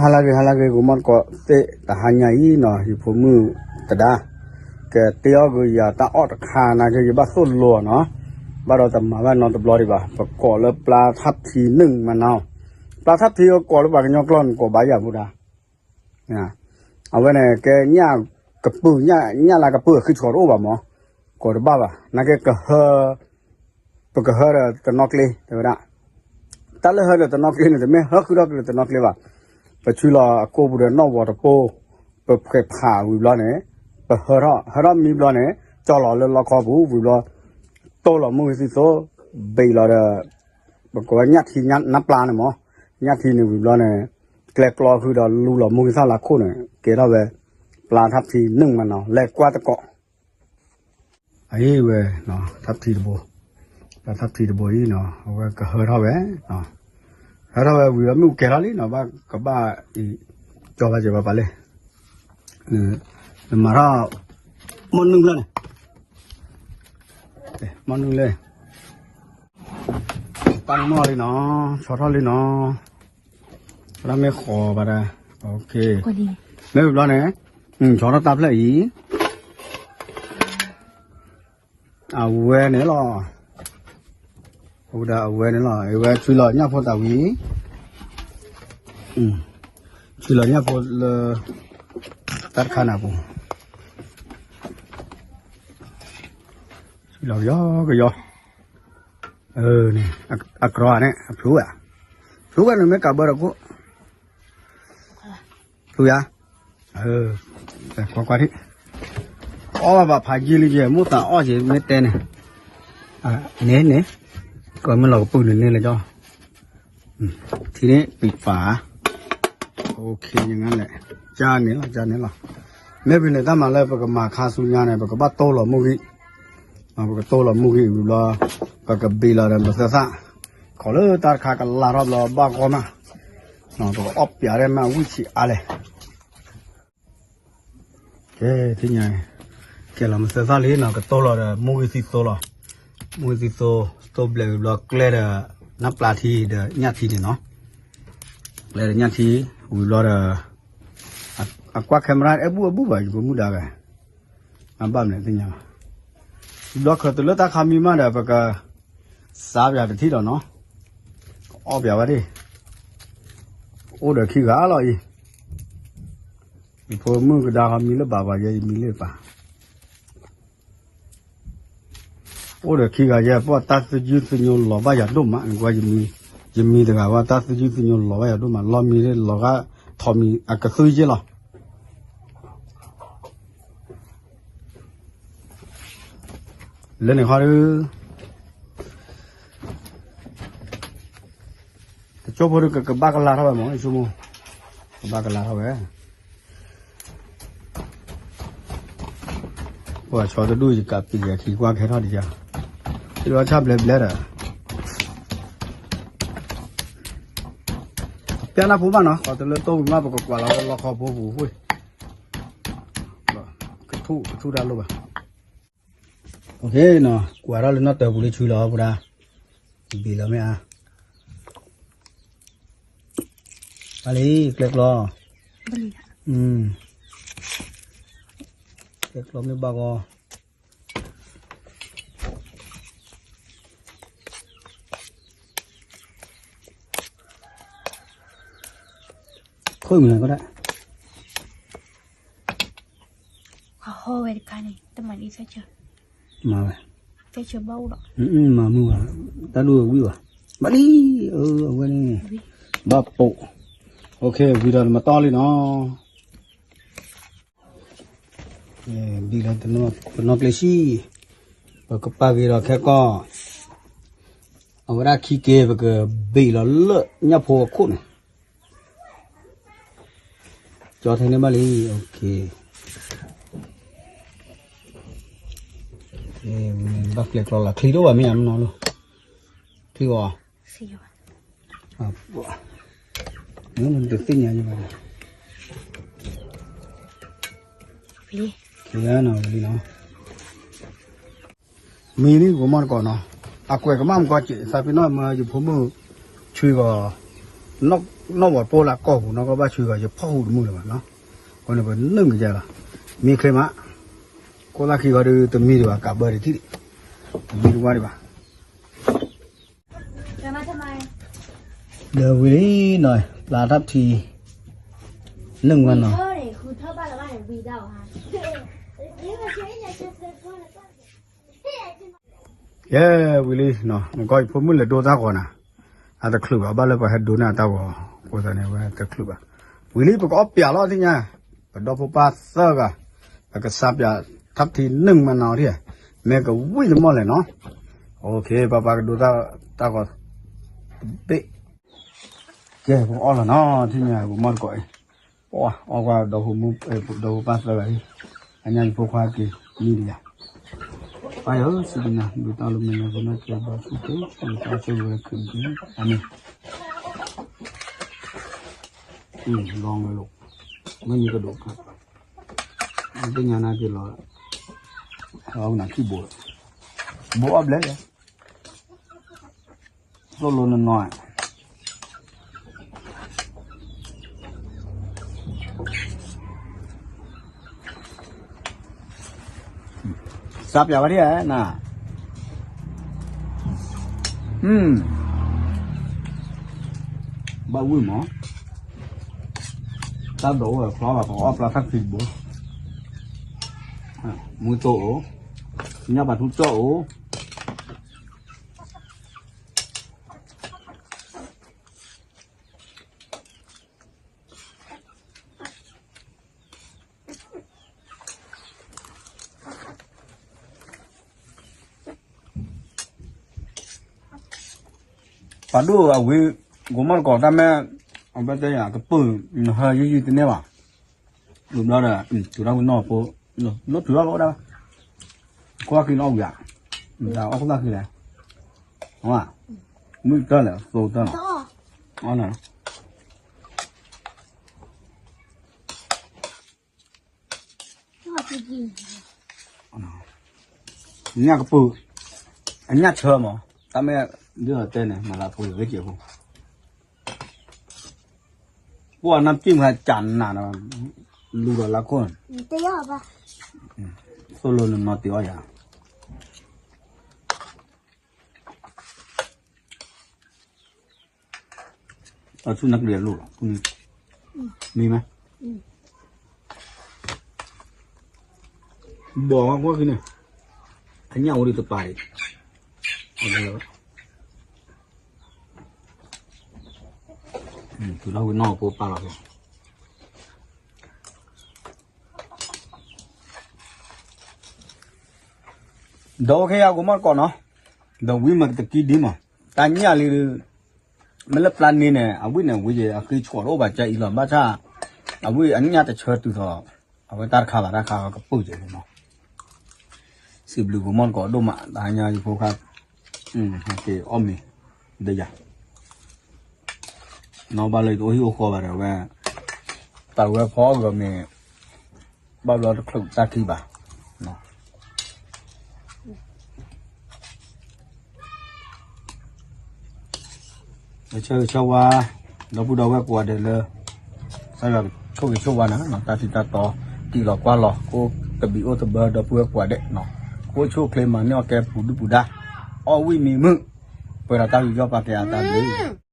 ဟါလၢအဂ့ၤ ဟါလၢအဂ့ၤ ဂီၤမီၢ်တကိးသ့ၣ်တဟါညါအံၤနီၤ ယဖိမုၣ်တဒါ ကတဲအီၣ်က့ၤယၤတၢ်အီၣ်တခါနာ်က့ ယဘၣ်သိၣ်လိနီၤ ဘၣ်ဒီးတမၤဘၣ်နီတဘျီဒံးဘၣ် ပကိးလၢပျါထၣ်ထံနုာ်မနီၤ ပျါထၣ်ထံကိးလၢပှၤကညီကျိာ်န့ၣ် ကိးဘၣ်ယၤဖိဒါ အဝဲန့ၣ် ကဲညၣ်ကပုၢ် ညၣ်လၢကပုၢ်အဃံဆှီတအိၣ်ဘၣ်မး ကိးတဘၣ်ဘၣ် နာ်က့ကဟၢ ပကဟၢဒီးတနီၤကျ့ တဲဝဲဒၣ် တၢ်လၢဟၢဒီးတနီၤကျ့န့ၣ် တမ့ၢ်ဟၢဃုာ်ထီၣ်က့ၤလၢတနီၤကျ့ဘၣ် ပဆူလီၤအကိၢ်ပူၤဒီးနီၣ်ဝီၤတပိၢ် ပဖှဲးဖးဝံၤဘျီန့ၣ် ပဟၢထီၣ် ဟၢထီၣ်မံဘျီန့ၣ် ကၠီလီၤလၢလီခီပူၤဝံၤဘျီ တိၢ်လီၤမုၢ်ဂံၢ်သံသိ ဘ့ၣ်လီၤဒီး ပကိးဝဲညၣ်ထံနါပျါန့ၣ်မး ညၣ်ထံန့ၣ်ဝံၤဘျီန့ၣ် ကျဲကျီဃုာ်ဒီးလူလီၤမုၢ်ဂံၢ်သၣ်လၢခိၣ်န့ၣ် ကဲထီၣ်ဝဲ ပျါထၣ်ထံနုာ်မနီၤ လဲၤကွၢ်တကိး အအံၤဝဲ ထၣ်ထံတဘိ ပျါထၣ်ထံတဘိအံၤနီၤ အဝဲကဟၢထီၣ်ဝဲ ဟၢထီၣ်ဝဲဝံၤဒီးမ့ၣ်အူကဲထီၣ်လံနီၤ ဘၣ်ကဘၣ်အံၤ ကၠီဘၣ်ကဲဘၣ်ပာ်လံ နမၤထီၣ် မီၢ်နုာ်ဖျၢၣ်န့ၣ် မီၢ်နုာ်လၢ တၢ်မီၢ်လံနီၤ ဆီထီၣ်လံနီၤ တၢ်မ့ၢ်ဃီၤဘၣ်ဒၣ် မ့ၢ်ဝံၤဘျီန့ၣ် ဆီထီၣ်တၢ်ဖျၢၣ်အံၤ အဝဲန့ၣ်လီၤ အဝဲဒၣ်အဝဲန့ၣ်လီၤ အဝဲဆူလီၤညၣ်ဖိတၢ်ဝံၤ ဆူလီၤညၣ်ဖိလၢ တၢ်တခါန့ၣ်အပူၤ ဆူလီၤကယီကယီ န့ၣ် အကြီန့ၣ် အဖျိဝဲ ဖျိဝဲန့ၣ်မ့ၢ်ကးဘၢဒီးခိၣ် ဖျိယါ ကွၢ်ကွၢ်ထံၣ် အီၣ်ဘၣ်ဘၣ်ဖးယံာ်လံယဲ မိၣ်သးအီၣ်ယဲ မ့ၢ်တဲန့ၣ် န့ၣ်န့ၣ် ကမ့ၢ်လီၤကပုၢ်န့ၣ်န့ၣ်လၢကၠီ ထံန့ၣ်ပံၤပာ် OK ယငါလဲၣ် ကၢ်န့ၣ်လီၤ ကၢ်န့ၣ်လီၤ မ့ၢ်ဖဲန့ၣ်တၢ်မၤလၢပကမၤခါဆူညါန့ၣ် ပကဘၣ်တိၢ်လီၤမုၢ်ဂံၢ် ပကတိၢ်လီၤမုၢ်ဂံၢ်ဝံၤဘျီ ပကဘ့ၣ်လီၤဒီးမသၢသၣ် ခိးလၢတၢ်တခါကလၤထီၣ်ဘျီဘၣ်ဂီၢ်မး ပကအီၣ်ပျးထဲမးဝံၣ်ဆံးအါလဲၣ် ကဲ ထံၣ်ညါ ကဲလီၤမသၢသၣ်လံနီၤ ကတိၢ်လီၤဒီးမုၢ်ဂံၢ်သံသိလီၤ မုၢ်ဂံၢ်သံသိ တိၢ်ဘျဲးဝံၤဘျီကျဲဒီး နါပျါထံဒီးညၣ်ထံန့ၣ်နီၤ ကျဲဒီးညၣ်ထံ ဝံၤဘျီဒီး အကွၢ် camera အဲၣ်ဘူၣ်အဲၣ်ဘူၣ်ဘၣ် ယဖိမုၣ်ဒါဝဲ အဘၣ်မနုၤသ့ၣ်ညါဘၣ် ဘျီခၢၣ်တုၤလၢတၢ်ခါမံမးဒီး ပက စးပၠးတထံၣ်ဒီးနီၤ အီၣ်ပၠးဝဲဒၣ် အိၣ်ဒီးခံဂၤလီၤအံၤ ယဖိမုၣ်ကဒါဃီမံလၢဘၣ်ပှၤယဲ ယမံလၢပၢ် အိၣ်ဒီးခံဂၤယဲ ပှၤတၢ်သယုၢ်သညိလီၤဘၣ်ယၤဒိၣ်မး နကွၢ် ယမံတဂၤဝဲ တၢ်သယုၢ်သညိလီၤဘၣ်ယၤဒိၣ်မး လီၤမံလၢလီၤဂာ်ထီၣ်မံ အကသုယ့ၢ်လီၤ လၢန့ၣ်ခီဒီး တကၠိဖိဒီးကကဘၣ်ကလၤထီၣ်ဝဲမး ယဆိကမိၣ် ကဘၣ်ကလၤထီၣ်ဝဲ ပှၤဆီတဒူၣ်ယကးပံာ်ယခံကွၢ်ကဟဲထီၣ်ဒံးယၤ ဒီးဆၣ်ဘျဲဘျဲဒီး ပျဲနၢ်ဖိဘၣ်နီၤ ခီတလၢတိၢ်ဝံၤမး ပကကွၢ်လီၤလၢလီခီဖိပူၤ ကထူၣ်ကထူၣ်တၢ်လိၣ်ဘၣ် ကွၢ်ထီၣ်လၢနီၣ်တၢၤပူၤလၢဆူလီၤ ပူၤဒါ ဘံၣ်လီၤမ့ၢ်ဧါ ဘၣ်လံ ကျဲကျီ ကျဲကျီမ့ၢ်ဘၣ်ဂီၤ ခိၣ်မံၤလၢကဒၣ် ဟီဝဲတခါန့ၣ် တမၤဒ်သၢဆၢ မၤဝဲ သၢဆၢဘၣ်အိၣ်ဒီး မၤမုၢ်ဘၣ် တၢ်ဒိၣ်ဝံၣ်ဘၣ် ဘၣ်လံ အဝဲန့ၣ် ဘၣ်ပိာ် OK ဝံၤဒီးနမၤတီလံနီၤ ဘံၣ်လီၤတနီၤကျဲဆံ ပကပာ်က့ၤဒီးခဲကီၢ် အဝဲဒၣ်ခံက့ၤ ပကဘံၣ်လီၤလၢညၣ်ဖိအခိၣ်န့ၣ် ကၠီထဲန့ၣ်ဘၣ်လံ OK ဘၣ်ကျဲကျီလီၤ ချံတအိၣ်ဘၣ်မ့ၢ်ဧါမနီၤလိၤ ချံဂီၤ နတသ့ၣ်ညါယဘၣ် မံၤန့ၣ်ဂီၤမီၢ်တကိးနီၤ အကွဲးကမၣ်မကီစဲး သးပ့ၤနီၣ်မၢယဖိမုၣ်ဆွံဂီၤ နီၣ် နီၢ်ဝီၤပိၢ်လၢကီၢ်ပူၤနီၢ်ကီၢ်ဘၣ်ဆူဂီၤ ယဖီၣ်ဟူးတမုာ်လၢၤဘၣ်နီၤ. အဃိန့ၣ် ပနုာ်ကယဲလီၤ. မ့ၢ်ချ့မး, ခိၣ်သၣ်ခံဂီၤဒီး တမံၤဒံးဘၣ် ကးဘၢဒံးထံၣ်ဒံး, တမံၤတဝါဒံးဘၣ်. ဒီးဝံၤလံနီၤ ပျၢ်ထီၣ်ထံ နုာ်ဝဲနီၤ. ယဲဝံၤလံနီၤ နကီၢ်ယဖိမုၣ်လဲၤဒိတၢ်ဂီၤနၤ, အတချုးဘၣ် ဘၣ်လၢပှၤဟဲဒိန့ၢ်အတၢ်ဂီၤအဃိသတးန့ၣ် ဝဲတချုးဘၣ်. ဝံၤလံ ပကအီၣ်ပၠးလီၤသ့ၣ်ညါ, ပဒီဖိပၢ်သၢဂၤ, ပကစးပၠးထီၣ်ထံနုာ်မးနီၤထံၣ်, မ့ၢ်ကဝံၣ်တမီၢ်လဲၣ်နီၤ. ပၢ်ပၢ်ကဒိတၢ်ဂီၤတဘ့ၣ်, ကဲ ပကအီၣ်လီၤနီၤ ထံၣ်ညါ ပမီၢ်တကိးအံၤ, ပအီၣ်ကွၢ် ဒီဖိပၢ်သၢဂၤအံၤ, အညါယဖိခွါက့ၤ မံဒံးယၤ, ပၢ်ယွၤဧၢ စံးဘျုးနၤ ဒိးတၢ်လၢမဲာ်ညါ ပနၢ်ကဲဘျီဆူၣ်ကိၣ် တၢ်ဆိၣ်ဂ့ၤဝဲခုၣ်က့ၤ အၤမ့ၣ်. လီၤဝဲလိာ်, မ့ၢ်မံကဒိးကါ, သ့ၣ်ညါနၤက့ၤလီၤ, အဝဲနၤခံဘိလီၤ, ဘိအီၣ်ဘျဲၣ်လီၤ. သိၣ်လိနနီၤ, စးပၠးဝဲဒၣ်နၤ, ဘၣ်ဝံၣ်မး, တၢ်ဒိးအိၣ်ဝဲချီဘၣ် ပကအီၣ်ပျၢ်ထီၣ်ခံဘိ, မူသိအိၣ်, ညၣ်ပာ်ထူကၠီၣ်အိၣ် ပှၤဒိၣ်အဝံၤ ကိးမီၢ်တကိးတၢ်မ့ၢ် အဝဲတဲယၤကပၢၢ် နဟၢယုၢ်ယုၢ်တန့ၢ်ဘၣ်, လူၤဘျီဒီး ထုးထီၣ်ဝံၤနီၢ်ဖိ, နီၢ်ထုးထီၣ်လီၤဝဲဒၣ်, ခိၣ်သၣ်ခံလီၤဝံၤဧါ, အီၣ်ခိၣ်သၣ်ခံလဲၣ်, မုၢ်တၢ်လဲၣ် သိတၢ်လီၤ, အီၣ်န့ၣ် ညၣ်ကပူၤ, အညၣ်ဆၢမး, တၢ်မ့ၢ်ဒ်သိးတဲန့ၣ် မၤလၢပှဲၤဂ့ၤက့ၤဖိ, ပှၤနၢ်ပၢၢ်မၤကၢ်နးနီၤ, လူၤဒီးလၢခိၣ်, သိၣ်လိနနီၤတ့ၢ်အီၣ်ယၤ အဆူၣ်နၢ်ကလံၤအလိၣ်လီၤ, မ့ၢ်မး, ဘီၣ်ဝဲကွၢ်ခံန့ၣ်, အညၣ်အိၣ်ဒံးတပၤအံၤ, တုၤလီၤဝံၤနီၢ်ဖိပာ်လီၤ, ဒီးအိၣ်ခ့ယၤကိးမီၢ်တကိးနီၤ, ဒီးဝံၤမ့ၢ်ကတကံဒံမး, တၢ်ညၣ်လံ မ့ၢ်လၢပျၢ်န့ၣ်န့ၣ် အဝံၣ်န့ၣ် ဝံၣ်ယဲအဃ့ဆှီးတအိၣ်ဘၣ်ကၢအံၤလီၤ, ဘၣ်ဆၣ် အဝံၣ်အညၣ်တဆၢတုၤသိး, အဝဲတၢ်တခါဘၣ်တၢ်ခါကပၢၢ်ကဲန့ၣ်မး, စံးဘျုးကိးမီၢ်တကိးဒိၣ်မး တဟါညါယဖိခါ, ဟဲက့ၤအီၣ်မ့ၤ, ဒီးယၤ, နီၢ်ဘၣ်လၢယတအိၣ်ဟံၣ်အိၣ်ဃီဘၣ်ဒီးဝဲ, တၢ်ဝဲဖီအီၣ်ဂီၤမ့ၤ, ဘၣ်ဘျီတချုးတၢ်ခံဘၣ် ဆၢဂ့ၤဆၢဝါ, ဒီပုၢ်ဒီဝဲၢ်ကိးဂၤဒဲးလၢ, ကစၢ်ယွၤကဆိၣ်ဂ့ၤဆိၣ်ဝါနၤ, တၢ်ထံၣ်တၢ်တီ, တံၢ်လီၤကွၢ်လီၤ, ကိးကဘံးအိၣ်သဘၢဒီပုၢ်ဝဲၢ်ကိးဂၤဒဲး, ကိးဆိၣ်ချ့မၤန့ၢ်အီၣ်ကဲပူၤဒုၣ်ပူၤဒါ, အီၣ်ဝံၣ်မံမုာ်, ပှဲၤဒီးတၢ်ယူးယီၣ်ပာ်ကဲအတၢ်ဘျုး